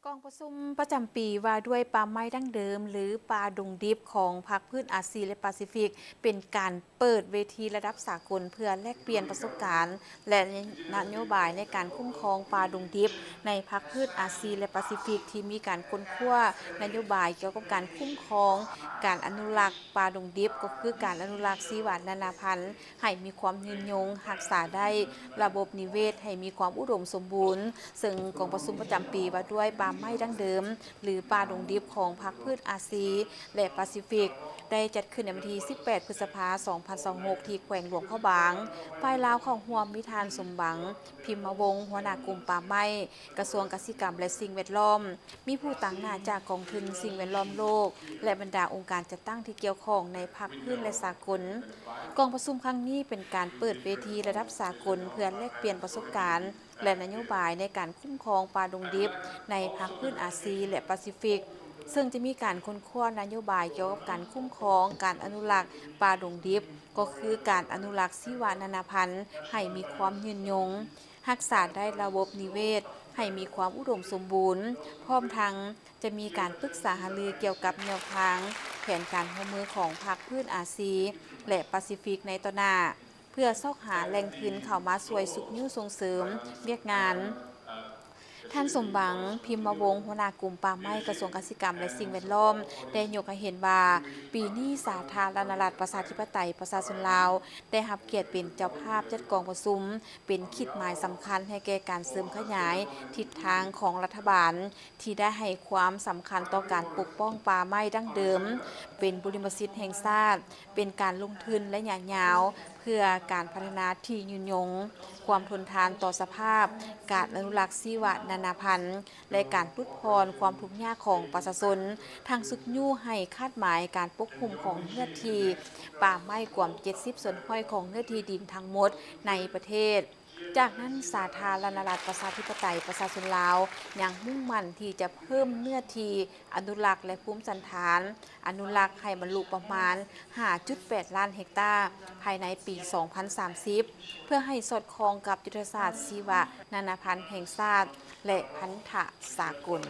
ກອງປະຊຸມປະຈຳປີວ່າດ້ວຍປ່າໄມ້ດັ້ງເດີມ ຫຼື ປ່າດົງດິບຂອງພາກພື້ນອາຊີ ແລະ ປາຊີຟິກ ເປັນການເປີດເວທີລະດັບສາກົນເພື່ອແລກປ່ຽນປະສົບການ ແລະ ນະໂຍບາຍໃນການຄຸ້ມຄອງປ່າດົງດິບໃນພາກພື້ນອາຊີ ແລະ ປາຊີຟິກ ທີ່ມີການຄົ້ນຄວ້ານະໂຍບາຍກ່ຽວກັບການຄຸ້ມຄອງ, ການອະນຸລັກປ່າດົງດິບ ກໍຄືການອະນຸລັກຊີວະນານາພັນ ໃຫ້ມີຄວາມຍືນຍົງ, ຮັກສາໄດ້ລະບົບນິເວດໃຫ້ມີຄວາມອຸດົມສົມບູນ, ເຊິ່ງກອງປະຊຸມປະຈຳປີວ່າດ້ວຍປ່າໄມ້ດັ້ງເດີມ ຫຼື ປ່າດົງດິບຂອງພາກພື້ນອາຊີ ແລະ ປາຊີຟິກ ໄດ້ຈັດຂຶ້ນໃນວັນທີສິບແປດ ພຶດສະພາ ສອງພັນຊາວຫົກ ທີ່ແຂວງຫຼວງພະບາງ. ຝ່າຍລາວເຂົ້າຮ່ວມມີທ່ານ ສົມຫວັງ ພິມມະວົງ ຫົວໜ້າກົມປ່າໄມ້ ກະຊວງກະສິກຳ ແລະ ສິ່ງແວດລ້ອມ, ມີຜູ້ຕາງໜ້າຈາກກອງທຶນສິ່ງແວດລ້ອມໂລກ ແລະ ບັນດາອົງການຈັດຕັ້ງທີ່ກ່ຽວຂ້ອງໃນພາກພື້ນ ແລະ ສາກົນ. ກອງປະຊຸມຄັ້ງນີ້ເປັນການເປີດເວທີລະດັບສາກົນເພື່ອແລກປ່ຽນປະສົບການ ແລະ ນະໂຍບາຍໃນການຄຸ້ມຄອງປ່າດົງດິບໃນພາກພື້ນອາຊີ ແລະ ປາຊີຟິກ, ເຊິ່ງຈະມີການຄົ້ນຄວ້ານະໂຍບາຍກ່ຽວກັບການຄຸ້ມຄອງ, ການອະນຸລັກປ່າດົງດິບ ກໍຄືການອະນຸລັກຊີວະນານາພັນໃຫ້ມີຄວາມຍືນຍົງ, ຮັກສາໄດ້ລະບົບນິເວດໃຫ້ມີຄວາມອຸດົມສົມບູນ, ພ້ອມທັງຈະມີການປຶກສາຫາລືກ່ຽວກັບແນວທາງແຜນການຮ່ວມມືຂອງພາກພື້ນອາຊີ ແລະ ປາຊີຟິກໃນຕໍ່ໜ້າ ເພື່ອຊອກຫາແຫຼ່ງທຶນເຂົ້າມາຊ່ວຍຊຸກຍູ້ສົ່ງເສີມວຽກງານ. ທ່ານ ສົມຫວັງ ພິມມະວົງ ຫົວໜ້າກົມປ່າໄມ້ ກະຊວງກະສິກຳ ແລະ ສິ່ງແວດລ້ອມ ໄດ້ຍົກໃຫ້ເຫັນວ່າ ປີນີ້ສາທາລະນະລັດ ປະຊາທິປະໄຕ ປະຊາຊົນລາວ ໄດ້ຮັບກຽດເປັນເຈົ້າພາບຈັດກອງປະຊຸມ ເປັນຂີດໝາຍສຳຄັນໃຫ້ແກ່ການເສີມຂະຫຍາຍທິດທາງຂອງລັດຖະບານ ທີ່ໄດ້ໃຫ້ຄວາມສຳຄັນຕໍ່ການປົກປ້ອງປ່າໄມ້ດັ້ງເດີມ ເປັນບຸລິມະສິດແຫ່ງຊາດ, ເປັນການລົງທຶນໄລຍະຍາວ ເພື່ອການພັດທະນາທີ່ຍືນຍົງ, ຄວາມທົນທານຕໍ່ສະພາບ, ການອະນຸລັກຊີວະນານາພັນ ແລະ ການຫຼຸດຜ່ອນຄວາມທຸກຍາກຂອງປະຊາຊົນ, ທັງຊຸກຍູ້ໃຫ້ຄາດໝາຍການປົກຫຸ້ມຂອງເນື້ອທີ່ປ່າໄມ້ກວມເຈັດສິບສ່ວນຮ້ອຍຂອງເນື້ອທີ່ດິນທັງໝົດໃນປະເທດ. ຈາກນັ້ນ ສາທາລະນະລັດ ປະຊາທິປະໄຕ ປະຊາຊົນລາວ ຍັງມຸ່ງໝັ້ນທີ່ຈະເພີ່ມເນື້ອທີ່ອະນຸລັກ ແລະ ພູມສັນຖານອະນຸລັກ ໃຫ້ບັນລຸປະມານຫ້າຈຸດແປດລ້ານເຮັກຕາ ພາຍໃນປີສອງພັນສາມສິບ ເພື່ອໃຫ້ສອດຄ່ອງກັບຍຸດທະສາດຊີວະນານາພັນແຫ່ງຊາດ ແລະ ພັນທະສາກົນ.